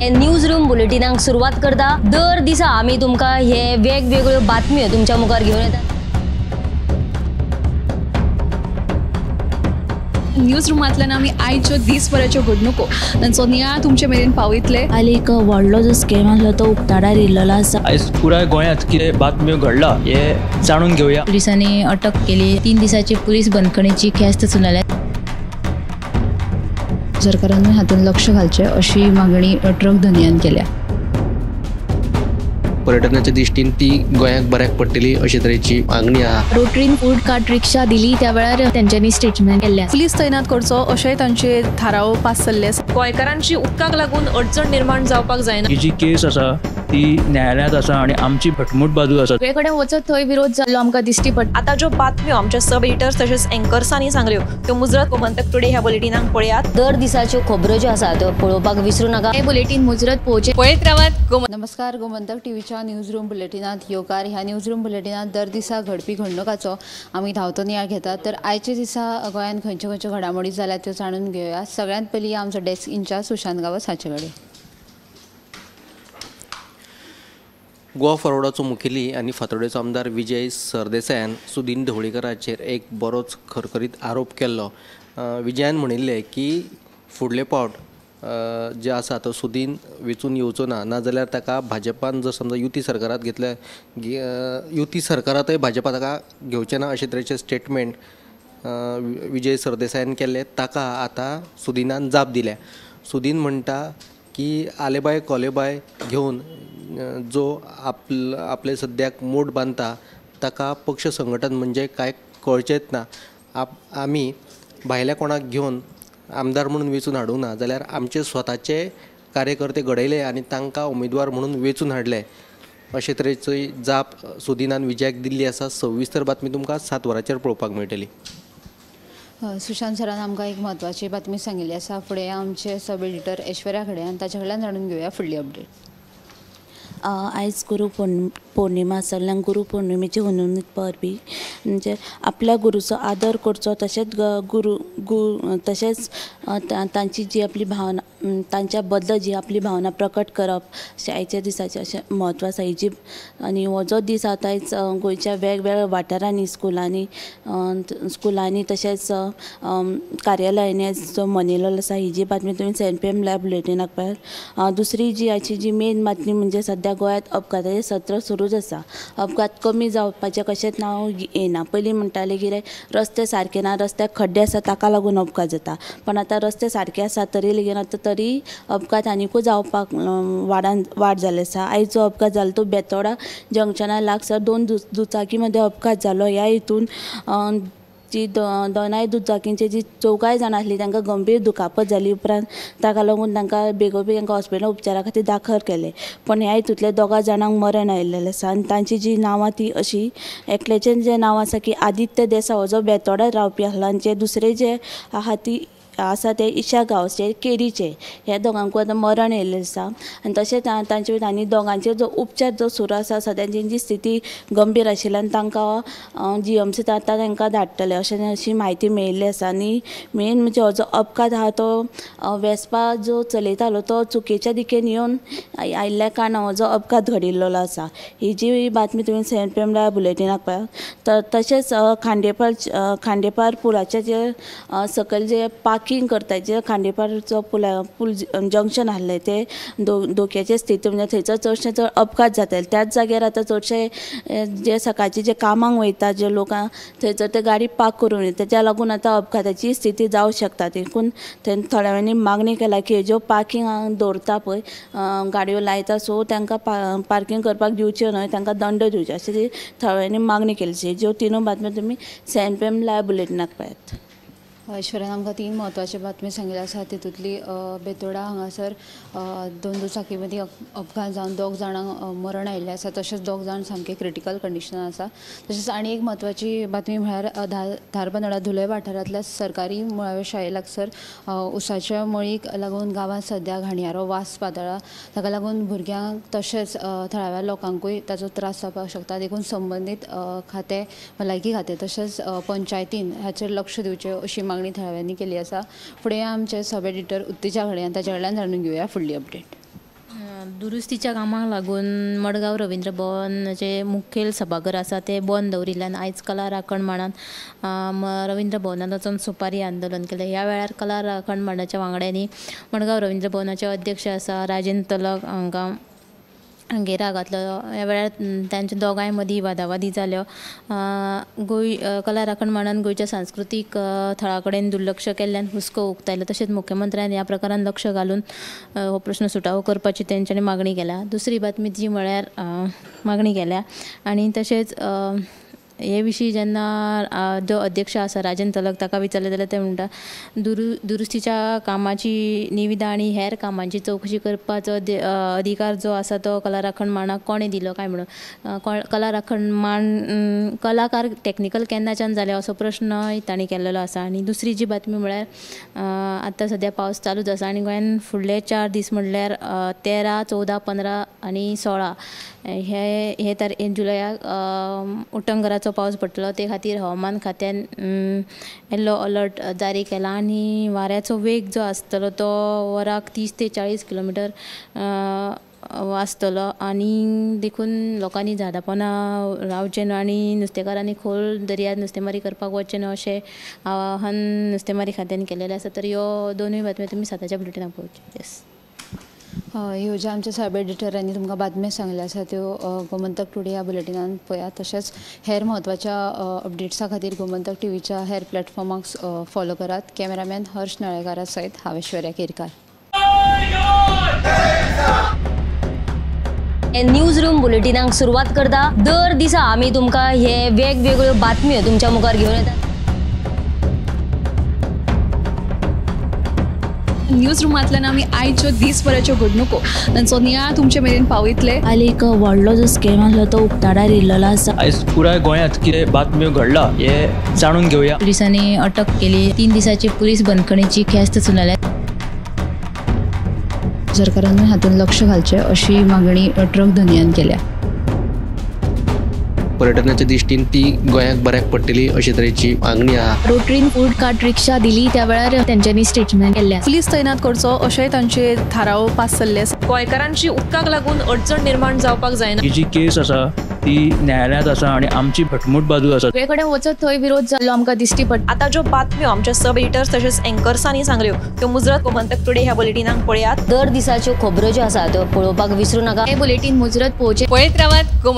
News room बुलेटिनाक सुरवात करता. दर दिसा आमी तुमकां हे वेगवेगळ्यो बातम्यो तुमच्या मुखार घेवन येतात. न्यूज रुमांतल्यान आमी आयच्यो दीसभराच्यो घडणुको तांचो नियाळ तुमचे मेरेन पावयतले. आनी एक व्हडलो जो स्कॅम आसलो तो उक्ताडार येयल्लो आसा. आयज पुराय गोंयांत कितें बातम्यो घडला हे जाणून घेवया. पुलिसांनी अटक केली. 3 दिसाची पुलीस बंदखणीची ख्यास्त सुनायल्या. सरकारान हातूंत लक्ष घालचें अशी मागणी ट्रक धनयान केल्या. पर्यटनाच्या दृष्टीन ती गोंयाक बऱ्याक पडटली अशे तरेची मागणी आहा. रोटरीन फूड कार्ट रिक्षा दिली त्या वेळार तेंच्यांनी स्टेटमेंट केल्लें. पुलीस तैनात करचो अशेंय तांचे थाराव पास जाल्ले आसा. गोंयकारांची उदकाक लागून अडचण निर्माण जावपाक जायना. ही जी केस आसा ती न्यायालयांत आसा आणि आमची घटमूट बाजू आसा. सगळे कडेन वचत थंय विरोध जाल्लो आमकां दिश्टी पडटा. आतां ज्यो बातम्यो आमच्या सब एडिटर्स तशेंच एंकर्सांनी सांगल्यो त्यो मुजरत गोमंतक टुडे ह्या बुलेटिनाक पळयात. दर दिसाच्यो खबरो ज्यो आसा त्यो पळोवपाक विसरू नाका. हे बुलेटीन मुजरत पळोवचें. पळयत रावात. नमस्कार, गोमंतक टीव्हीच्या न्यूज रूम बुलेटिनात येवकार. ह्या न्यूज रूम बुलेटिनात दर दिसा घडपी घडणुकाचो आमी धांवतो नियाळ घेतात. तर आयच्या दिसा गोंयांत खंयच्यो खंयच्यो घडामोडी जाल्यात त्यो जाणून घेवया. सगळ्यांत पयलीं आमचो डेस्क इन्चार्ज सुशांत गांवस हाचे कडेन. गोवा फॉरवर्डाचो मुखेली आनी फातोडेचो आमदार विजय सरदेसायान सुदीन ढवळीकराचेर एक बरोच खरखरीत आरोप केल्लो. विजयान म्हणिल्लें की फुडले पावट जे आसा तो सुदीन वेंचून येवचो ना, नाजाल्यार ताका भाजपान जर समजा युती सरकारात घेतले युती सरकारांतय भाजपा ताका घेवचें ना अशे तरेचें स्टेटमेंट विजय सरदेसायान केल्लें. ताका आतां सुदीनान जाप दिल्या. सुदीन म्हणटा की आलेबाय कोलेबाय घेवन जो आपले सद्याक मोड बांदता ताका पक्ष संघटन म्हणजे कांय कळचेंच ना. आमी भायल्या कोणाक घेवन आमदार म्हणून वेंचून हाडूंक ना, जाल्यार आमचे स्वताचे कार्यकर्ते घडयले आनी तांकां उमेदवार म्हणून वेंचून हाडले अशे तरेची जाप सुदीनान विजयाक दिल्ली आसा. सविस्तर बातमी तुमकां 7 वरांचेर पळोवपाक मेळटली. सुशांत सरान आमकां एक म्हत्वाची बातमी सांगिल्ली आसा. फुडें आमचे सब एडिटर ऐश्वर्या खडे आनी ताच्या कडल्यान जाणून घेवया फुडली अपडेट. आयज गुरू पौर्णिमा सगळ्यांक गुरू पौर्णिमेची हुनहुनीत परबी. म्हणजे आपल्या गुरूचो आदर करचो, तशेंच गुरू तशेंच तांची जी आपली भावना तांच्या बद्दल जी आपली भावना प्रकट करप अशें आयच्या दिसाचें अशें म्हत्व आसा. ही जी आनी हो जो दीस आतां आयज गोंयच्या वेगवेगळ्या वाठारांनी स्कुलांनी स्कुलांनी तशेंच कार्यालयांनी जो मनयलेलो आसा. ही जी बातमी तुमी 7 PM live बुलेटिनाक पळयात. दुसरी जी आयची जी मेन बातमी म्हणजे सद्या गोंयांत अपघाताचें सत्र सुरूच आसा. अपघात कमी जावपाचें कशेंच नांव येना. पयलीं म्हणटाले कितें रस्ते सारके ना, रस्त्याक खड्डे आसा ताका लागून अपघात जाता, पण आतां रस्ते सारके आसा तरी लेगीत आतां तरी अपघात आनिकूय जावपाक वाड जाल्ली आसा. आयज जो अपघात जालो तो बेतोडा जंक्शना लागसर 2 दुचाकी मदें अपघात जालो. ह्या हितून जी दोनाय दुचाकींचे जी 4 जाणां आसलीं तांकां गंभीर दुखापत जाली. उपरांत ताका लागून तांकां बेगोबेग तांकां हॉस्पिटलांत उपचारा खातीर दाखल केले, पण ह्या हितूंतल्या 2 जाणांक मरण आयिल्लें आसा. आनी तांची जी नांवां ती अशी, एकल्याचें जें नांव आसा की आदित्य देसाय हो जो बेतोडा रावपी आसलो, आनी जे दुसरे जे आहा ती आसा ते इशा गांवचे केरीचे, ह्या दोगांकूय आतां मरण आयिल्लें आसा. आनी तशेंच तांचे आनी दोगांचेर जो उपचार जो सुरू आसा सद्या तेंची स्थिती गंभीर आशिल्ल्यान तांकां GMC आतां तांकां धाडटले अशें अशी म्हायती मेळिल्ली आसा. आनी मेन म्हणजे हो जो अपघात आहा तो वेस्पा जो चलयतालो तो चुकीच्या दिकेन येवन आयिल्ल्या कारणान हो जो अपघात घडिल्लो आसा. ही जी बातमी तुमी 7 PM live बुलेटिनाक पळयात. तशेंच खांडेपार पुलाचे जे सकयल जे पार्किंग करता जे खांडेपारचो पूल जंक्शन आसलें ते धोक्याचे स्थिती म्हणजे थंयसर चडशे चड अपघात जाताले. त्याच जाग्यार आतां चडशे जे सकाळचे जे कामाक वयता जे लोकांक थंयसर ते गाडी पार्क करून येता, तेच्या लागून आतां अपघाताची स्थिती जावं शकता. देखून थोड्या मागणी केला की ज्यो पार्किंग दवरता पळय गाडयो लायता सो तांकां पार्किंग करपाक दिवचें न्हय, तांकां दंड दिवचें अशें थोड्यांनी मागणी केली. ज्यो 3 बातम्यो तुमी 7 PM live बुलेटिनाक पळयात. ऐश्वर्यान आमकां 3 म्हत्वाच्यो बातम्यो सांगिल्ल्यो आसा. तितूंतली बेतोडा हांगासर 2 दुचाकी मदीं अपघात जावन 2 जाणांक मरण आयिल्लें आसा, तशेंच 2 जाण सामके क्रिटिकल कंडिशनान आसा. तशेंच आनी एक म्हत्वाची बातमी म्हळ्यार धारबांदोडा धुले वाठारांतल्या सरकारी मुळाव्या शाळे लागसर उसाच्या मळीक लागून गांवांत सद्या घाणयारो वास पातळ्ळा. ताका लागून भुरग्यांक तशेंच थळाव्या लोकांकूय ताचो त्रास जावपाक शकता. देखून संबंदीत खातें, भलायकी खातें तशेंच पंचायतीन हाचेर लक्ष दिवचें अशी मागणी थळाव्यांनी केली आसा. फुडें आमचे सब एडिटर उत्तेजा घडे ताच्या कडल्यान जाणून घेवया फुडली अपडेट. दुरुस्तीच्या कामाक लागून मडगांव रवींद्र भवनाचे मुखेल सभाघर आसा ते बंद दवरिल्ल्यान आयज कला राखण मांडान रवींद्र भवनांत वचून सुपारी आंदोलन केलें. ह्या वेळार कला राखण मांडाच्या वांगड्यांनी मडगांव रवींद्र भवनाचे अध्यक्ष आसा राजेंद्र तलक हांकां घेरा घातलो. ह्या वेळार तांच्या दोगांय मदीं वादावादी जाल्यो. गोंय कला राखण मांडान गोंयच्या सांस्कृतीक थळा कडेन दुर्लक्ष केल्ल्यान हुस्को उक्तायलो. तशेंच मुख्यमंत्र्यान ह्या प्रकारान लक्ष घालून हो प्रश्न सुटावो करपाची तेंच्यांनी मागणी केल्या. दुसरी बातमी जी म्हळ्यार मागणी केल्या आनी तशेंच हे विशीं जेन्ना जो अध्यक्ष आसा राजेंद्र तलक ताका विचारलें जाल्यार ते म्हणटा दुरुस्तीच्या कामाची निविदा आनी हेर कामांची चवकशी करपाचो अधिकार जो आसा तो कला राखण मांडाक कोणें दिलो काय म्हणून कला राखण मांड कलाकार टॅक्निकल केन्नाच्यान जाले असो प्रश्नय तांणी केल्लो आसा. आनी दुसरी जी बातमी म्हळ्यार आतां सद्या पावस चालूच आसा आनी गोंयान फुडले 4 दीस म्हणल्यार 13, 14, 15 आनी 16 हे तारखे जुलयाक उटंगराचो पावस पडटलो. ते खातीर हवामान खात्यान येल्लो अलर्ट जारी केला आनी वाऱ्याचो वेग जो आसतलो तो वराक 30 ते 40 किलोमिटर आसतलो आनी देखून लोकांनी झाडां पोंदा रावचें न्हू आनी नुस्तेकारांनी खोल दर्यांत नुस्तेमारी करपाक वचचें न्हू अशें आवाहन नुस्तेमारी खात्यान केलेलें आसा. तर ह्यो दोनूय बातम्यो तुमी 7च्या बुलेटिनाक पळोवच्यो. येस, ह्यो ज्या आमच्या सब एडिटरांनी तुमकां बातम्यो सांगल्यो आसा त्यो गोमंतक टुडे ह्या बुलेटिनान पळयात. तशेंच हेर म्हत्वाच्या अपडेट्सा खातीर गोमंतक टीव्हीच्या हेर प्लॅटफॉर्माक फॉलो करात. कॅमेरामॅन हर्ष नळेकारा सयत हांव ऐश्वर्या केरकार. न्यूज रूम बुलेटिनाक सुरवात करता. दर दिसा आमी तुमकां हे वेगवेगळ्यो बातम्यो तुमच्या मुखार घेवन येतात. न्यूज रुमांतल्यान आमी आयच्यो दीसभराच्यो घडणुको तांचो नियाळ तुमचे मेरेन पावयतले. आनी एक व्हडलो जो स्कॅम आसलो तो उक्ताडार येयल्लो आसा. आयज पुराय गोंयांत कितें बातम्यो घडला हे जाणून घेवया. पुलिसांनी अटक केली. 3 दिसाची पुलीस बंदखणीची ख्यास्त सुनायल्या. सरकारान हातूंत लक्ष घालचें अशी मागणी ट्रक धनयान केल्या. पर्यटनाच्या दृष्टीन ती गोंयाक बऱ्याक पडटली अशे तरेची मागणी आहा. रोटरीन फूड कार्ट रिक्षा दिली त्या वेळार तेंच्यांनी स्टेटमेंट केल्लें. पुलीस तैनात करचो अशेंय तांचे थाराव पास जाल्ले आसा. गोंयकारांची उदकाक लागून अडचण निर्माण जावपाक जायना. ही जी केस आसा ती न्यायालयांत आसा आनी आमची घटमूट बाजू आसा. सगळे कडेन वचत थंय विरोध जाल्लो आमकां दिश्टी पडटा. आतां ज्यो बातम्यो आमच्या सब एडिटर्स तशेंच एंकर्सांनी सांगल्यो त्यो मुजरत गोमंतक टुडे ह्या बुलेटिनाक पळयात. दर दिसाच्यो खबरो ज्यो आसा त्यो पळोवपाक विसरूं नाका. हे बुलेटीन मुजरत पळोवचें. पळयत रावात.